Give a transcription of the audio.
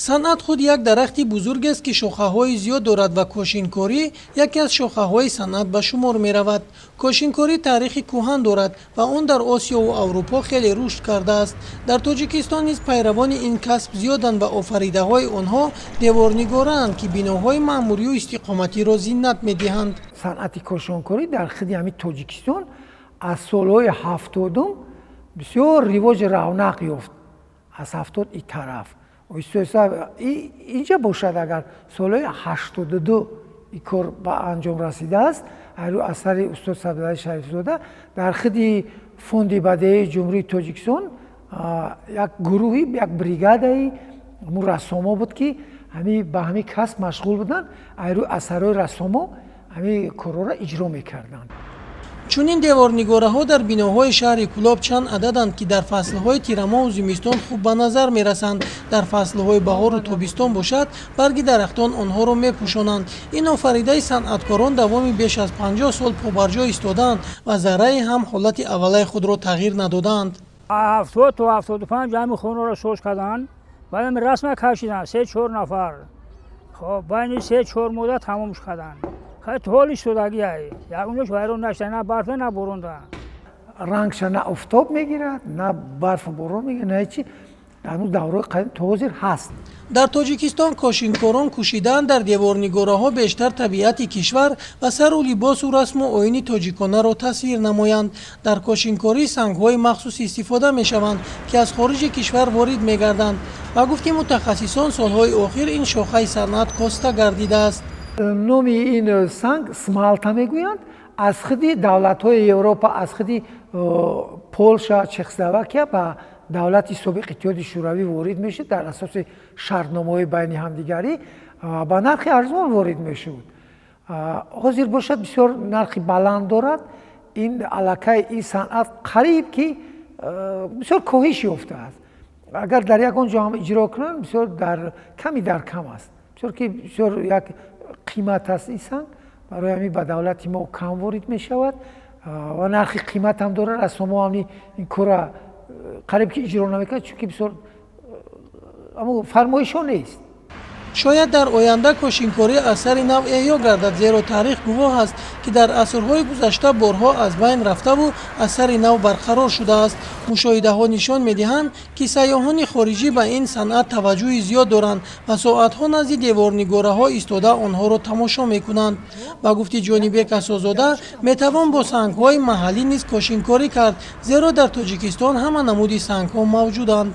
Санъат худ як дарахти бузургест, ки шохаҳои зиёд дорад ва кошинкорӣ яке аз шохаҳои санъат ба шумор меравад. Кошинкорӣ таърихи кӯҳан дорад ва он дар Осиёву Аврупо хеле рушд кардааст. Дар Тоҷикистон низ пайравони ин касб зиёданд ва офаридаҳои онҳо деворнигораанд, ки биноҳои маъмурию истиқоматиро зинат медиҳанд. Санъати кошонкорӣ дар худи ҳамин Тоҷикистон аз солҳои 70-ум бисёр ривоҷи равнақ ёфт. Аз 70 и тараф инҷа бошад, агар солҳои 82 ин кор ба анҷом расидааст, асари устод Сабзали Шарифзода дар худи фонди бадеии Ҷумҳурии Тоҷикистон як гурӯҳи, як бригадаи рассомо буд, ки ба ҳамин касб машғул буданд, айрӯи асарҳои рассомо ҳамин корҳоро иҷро мекарданд. Чунин деворнигораҳо дар биноҳои шаҳри Кӯлоб чанд ададанд, ки дар фаслҳои тирамоҳу зимистон хуб ба назар мерасанд. Дар фаслҳои баҳору тобистон бошад, барги дарахтон онҳоро мепӯшонанд. Ин офаридаи санъаткорон давоми беш аз 50 сол побарҷо истодаанд ва заррае ҳам ҳолати аввалаи худро тағйир надодаанд. 70 то 75 ҳамин хонаро соз карданд, баъдам расма кашиданд 3-4 нафар. Хоб, байни 3-4 муддат тамомш карданд. Ҳол истодагиай, ягонҷош вайрон нашуда, на барфа, на боронда. Рангша на офтоб мегирад, на барфу борон мегирад, на ҳечи. Дар он давраи қадим то ҳозир ҳаст. Дар Тоҷикистон кошинкорон кӯшидаанд дар деворнигораҳо бештар табиати кишвар ва сару либосу расму оини тоҷиконаро тасвир намоянд. Дар кошинкорӣ сангҳои махсус истифода мешаванд, ки аз хориҷи кишвар ворид мегарданд. Ба гуфти мутахассисон, солҳои охир ин шохаи санъат коста гардидааст. Номи ин санг смалта мегӯянд. Аз худи давлатҳои Европа, аз худи Полша, Чехословакия ба давлати собиқ Иттиҳоди Шӯравӣ ворид мешуд дар асоси шартномаҳои байни ҳамдигарӣ ба нархи арзон ворид мешуд. Ҳозир бошад, бисёр нархи баланд дорад. Ин аллакай ин санъат қариб ки бисёр коҳиш ёфтааст. Агар дар ягон ҷо ҳам иҷро кунанд, бисёр дар ками дар кам аст. Бисёр ки бисёр як қимат аст ин санг, барои ҳамин ба давлати мо кам ворид мешавад ва нархи қимат ҳам дорад. Рассомо ҳам ин корро қариб ки иҷро намекунад, чунки бисёр фармоишҳо нест. Шояд дар оянда кошинкорӣ асари нав эҳё гардад, зеро таърих гувоҳ аст, ки дар асрҳои гузашта борҳо аз байн рафтаву асари нав барқарор шудааст. Мушоҳидаҳо нишон медиҳанд, ки сайёҳони хориҷӣ ба ин санъат таваҷҷӯҳи зиёд доранд ва соатҳо назди деворнигораҳо истода онҳоро тамошо мекунанд. Ба гуфти Ҷонибек Асозода, метавон бо сангҳои маҳаллӣ низ кошинкорӣ кард, зеро дар Тоҷикистон ҳама намуди сангҳо мавҷуданд.